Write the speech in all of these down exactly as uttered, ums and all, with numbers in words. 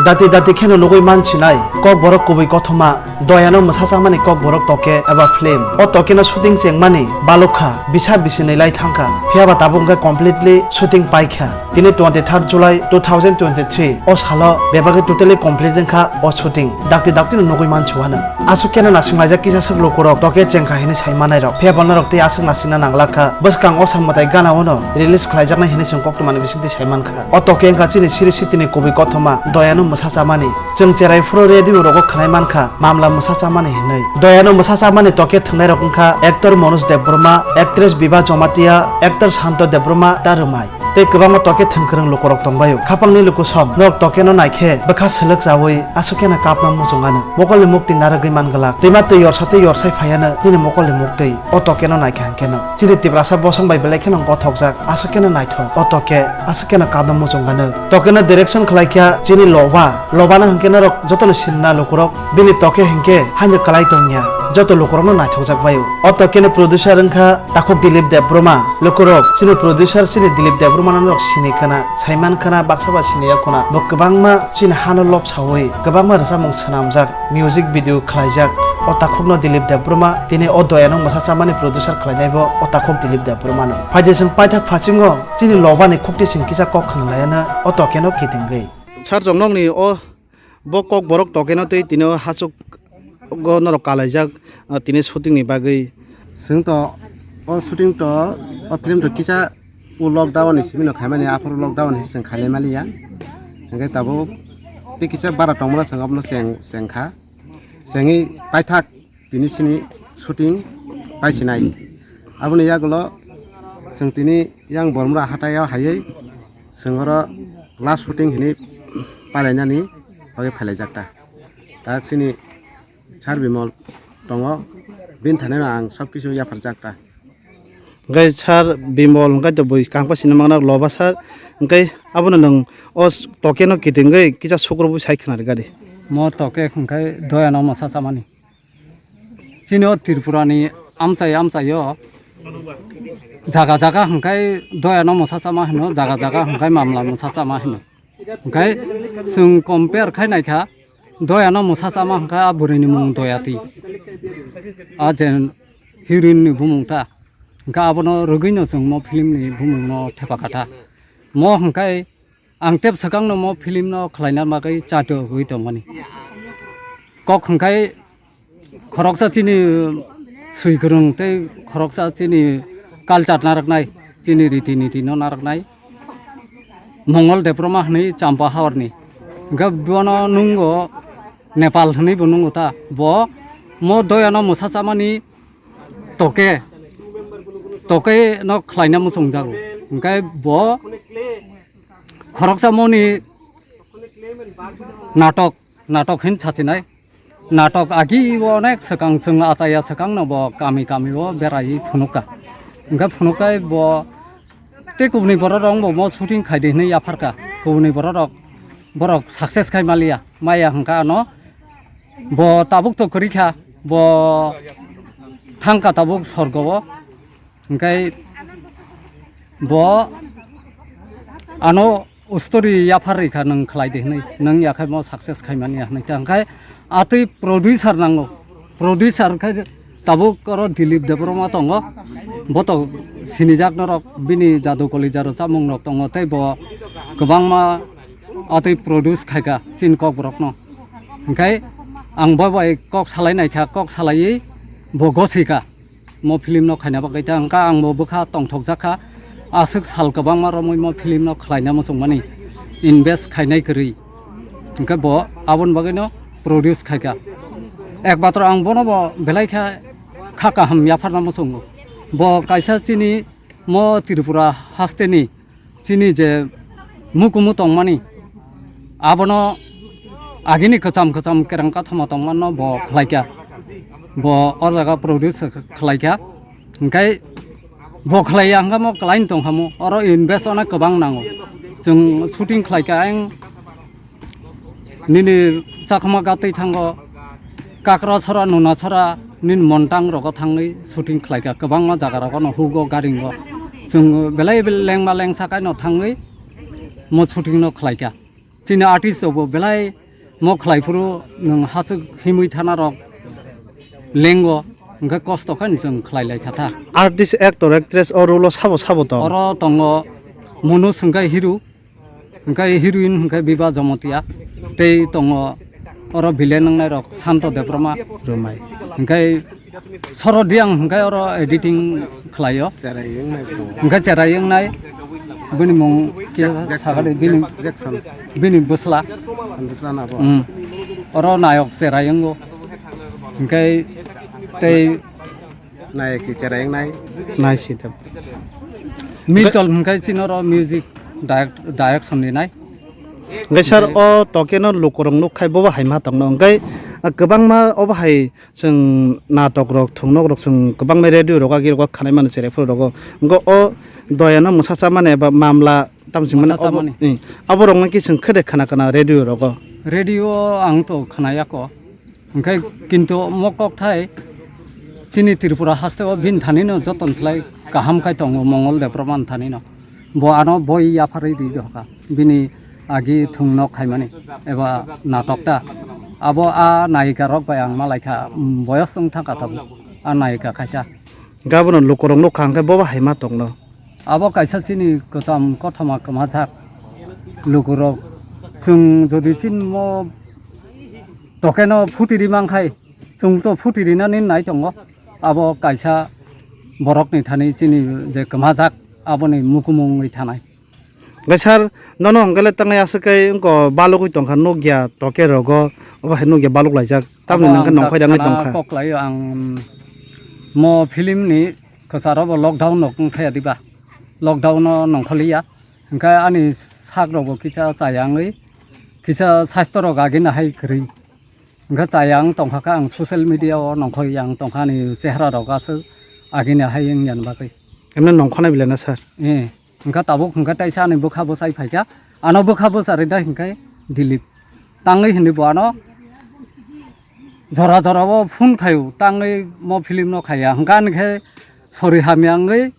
Dati dati kheno nugwi mansinai, Kokborok kubui kothoma, Doyano mwsachakmani Kokborok toke eba film. O tokeno shooting chengmani balukha, bisa bisinwi lai thangkha. Phiyaba tabuk wngkha completely shooting paikha. Tini twenty-third July two thousand twenty-three, o salo bebagwi totally complete wngkha o shooting. Dakti daktino nugwi mansuano. Aswk keno nasinglajak kisa swk lukurok toke chengkha hinwi sai manairok. Phiyaba norok tei aswk nasingna nanglakha. Bwskang o samwtai gana-ono release khlaijaknai hinwi chwng koktwmani bisingtwi sai mankha. O toke wngkha chini Sri Sitini kubui kothoma Doyano mwsachamani. Chwng cherai phuru radio rogo khwnai mankha mamla mwsachamani hinwi. Doyano mwsachamani toke thwngnairok wngkha actor Manoj Debbarma, actress Biba Jamatia, actor Santo Debbarma ta rwmai. Tei kwbangma toke thwngkwrwng lukurok tongbaio. Khapangni lukusom norok tokeno naikhe bwkha swlwk chaui aswk kheno kapna muchung ano. Mokolni mukti narwgwi man glak. Twima twi yorsa tei yorsai phaiano nini mokolni muktwi o tokeno naikha hwnkhe no. Chini Tiprasa bosong bai belai kheno gothokjak, aswk kheno naithok. O toke aswk kheno kapna muchung ano. Tokeno direction khlaikha chini Loba. Lobano hwnkhe norok jotono sinna lukurok. Bini toke hwnkhe haino kwlai tongya. Joto lukurokno naithokjak baio. O tokeno producer wngkha Takhuk Dilip Debbarma, lukurok, chini producer chini Dilip Debbarma no norok sini khwna, saiman khwna, baksa ba sini ya khwna. Bo kwbangma chini hano lobsaui, kwbangma rwchapmung swnamjak, music video khlaijak. O takhukno Dilip Debbarma, tini o Doyano mwsachamani producer khlainai bo o takhuk Dilip Debbarma no. Phaidi chwng paithak phasingo chini Lobani khukti sing kisa kok khwnalaiano o tokeno kitingwi. Sir, chomnokni o Bo Kokborok tokeno tei tini o hachuk o norok kalaijak, ah, tini shooting ni bagwi. Chwng to o shooting to, o film to kisa o lockdown ni simi no khaimani, aphuru lockdown ni chwng khailai maliya. Hwnkhe tabuk tei kisa bara tongmano chwng abono cheng, chengkha. Chengwi paithak tini sini shooting paisinai. Aboni yagulo chwng tini yang Bormra hatai o haiwi chwng oro last shooting hinwi palainani bagwi phailaijak ta. Ta chini Sir Bimol tongo, bini thani no ang sob kisu yapharjak ta. Hwnkhe Sir Bimol hwnkhe to bui kangpa sini mangna Loba sir, hwnkhe abono nwng o tokeno kitingwi kisa sukrubwi sai khwnarikha di. Mo toke hwnkhe Doyano mwsachamani. Chini o Tripura ni amchai amchai o jaga jaga hwnkhe Doyano mwsachama hino, jaga jaga hwnkhe mamla mwsachama hino. Hwnkhe chwng compare khai naikha, Doyano mwsachama hwnkhe a bwrwini mung Doyati. A je heroine ni bumung ta. Hwnkhe abono rwgwino chwng mo film ni bumung no thepakha ta. Mo hwnkhe Ang tep swkangno mo film no khlaina bagwi chato wngwi tongmani. Kok hwnkhe khoroksa chini swikwrwng tei khoroksa chini culture narwknai, chini riti niti no narwknai Mongol Debbarma hwnwi Champa hawarni. Hwnkhe bono nungo Nepal hwnwi bo nungo ta. Bo mo Doyano mwsachamani toke, toke no khlaina muchungjago. Hwnkhe bo khoroksa moni natok, natok hin sachinai. Natok agi o onek swkang chwng achaya swkang no bo kami kami o berai phunukha. Hwnkhe phunukhe bo tei kubuni borok rok bo mo shooting khaidi hinwi yapharkha. Kubuni borok rok borok success khai maliya. Maya hwnkha ano bo tabuk to kwrwikha, bo thangkha tabuk sorgo o. Hwnkhe bo ano ustori yaphar rikha, nwng khlai di hwnwi, nwng yakhai mo success khaimani ya hwnwi. Hwnkhe atwi producer nango, producer khe tabuk oro Dilip Debbarma tongo, bo to sinijak norok, bini jadu kolijar chamung rok tongo, tei bo kwbangma atwi produce khaikha chini kokborokno. Hwnkhe ang bo bai kok salai naikha, kok salaiwi bo gosika. Mo film no khaina bagwi ta wngkha, ang bo bwkha tongthokjak kha. Aswk sal kwbangma romwi mo film no khlaina muchungmani, invest khainai kwrwi. Hwnkhe bo aboni bagwi no produce khaikha. Ekmatro ang bono bo belai kha, kha kaham yapharna muchungo. Bo kaisa chini mo Tripura hasteni chini je mukumu tongmani, abono agini kwcham kwcham kereng kathoma tongmano bo khlaikha, bo o jaga produce khlaikha, hwnkhe bo khlaiya hwnkhe mo kwlaino tongkhamu, oro invest onek kwbang nango, chwng shooting khlaikha ayang. Nini chakma gatwi thango, Kakrasora, Nunasora, nini montang rogo thangwi shooting khlaikha, kwbangma jaga rogo no hugo garingo. Chwng belai belai lengma lengsa kaino thangwi mo shooting no khlaikha. Chini artist rokbo belai mo khlai phuru nwng hachwk himwi thana rok lengo, hwnkhe kosto khe nwng chwng khlai lai kha tha. Artist, actor, actress o role o sabo sabo tong? Oro tongo Monu hwnkhe hero, hwnkhe heroine hwnkhe Biba Jomotia, tei tongo oro villain wngnai rok Santo Debbarma. Romai. Hwnkhe Soro Diang hwnkhe oro editing khlaio. Cherai wngnai bo. Hwnkhe cherai wngnai. Bini mung kisa Jack-, Jackson, sakadi bini, Jack-, Jackson. Bini bwsla. Bwsla na bo. Hmm. Oro nayok cherai wngo. Hwnkhe tei nayok ki cherai wngnai. Nai si tabo. Mitol hwnkhe chini oro music direct-, direction rinai. Hwnkhe sir, o toke no lukurok nuk khai bobo hai ma tongno. Hwnkhe, ah, kwbangma obo hai Chwng natok rok, thungnok rok chwng kwbangma radio rogo, agi rogo khanai mano, cherai phuru rogo. Wngkha o doya no mwsa cha mani eba mamla tam sing mani Mwsa cha obo, mani. Eh, abo rok no ki chwng khe de khana khana radio rogo. Radio ang to khana ya ko. Hwnkhe kintu mo kok thai chini Tripura haste o bini thani no joton slai kaham khai tongo Mongol Debbarma ni thani no. Bo ano boi yapharwi ri dohka. Bini agi thwng nok khaimani eba natok ta. Abo a nayika rok bai ang malai kha, mm, boyos wng thang kha tabuk a nayika khaisa. Gabono lukurok nukha hwnkhe bobo hai ma tongno. Abo kaisa chini kwcham kothoma kwmajak lukurok. Chwng jodi chini mo tokeno phutiri mankhai, chwng to phutiri nani nai tongo. Abo kaisa borokni thani chini je kwmajak aboni mukumung wngwi thanai. Hwnkhe sir, nono hwnkhe le tangai aswk kai wngkha balugwi tongkha nukya toke rogo, obo hai nukya baluk laijak. Tamni Abo nangkhe ang nongkhoi tak dangwi sana tongkha. Kok laio ang mo film ni kwcharo bo lockdown no wngkha ya diba? Lockdown no nongkholiya. Hwnkhe ani sak rokbo kisa chaya wngwi kisa saisto rok agina hai kwrwi. Hwnkhe chaya ang tongkha kha, ang social media o nongkhoi ang tongkha, ani chehra rok aswk agini hai wngya ni bagwi. Emne nongkhonai belai na sir? Eh, hwnkhe tabuk hwnkhe taisa ani bwkha bwchai phaikha, ano bwkha bwcharwi dai hwnkhe Dilip tangwi hinwi bo ano jora jora o phone khaio, tangwi mo film no khaiya, hwnkhe ani khe sori hamya wngwi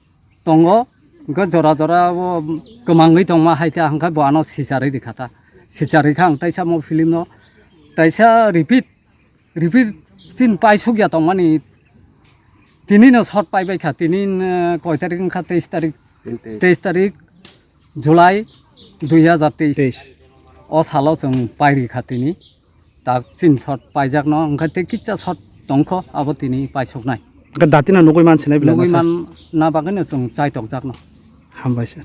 tongo, hwnkhe jora jora o kwmangwi tongma hai ta, hwnkhe bo ano sicharwi rikha ta, sicharwi kha ang taisa mo film no, taisa repeat, repeat chin paisukya tongmani, tini no shot paibai kha, tini, eh, koi tarik wngkha? Teis tarik, Teis tarik. Teis tarik July dui hajar teis. Teis. O salo chwng pairi kha tini. Tak chin shot paijakno, hwnkhe tei kisa shot tongkho, abo tini paisuknai. Hwnkhe datino nugui mansinai belai Nugui na sir? Man na bagwino chwng chaitokjakno. Hambai sir.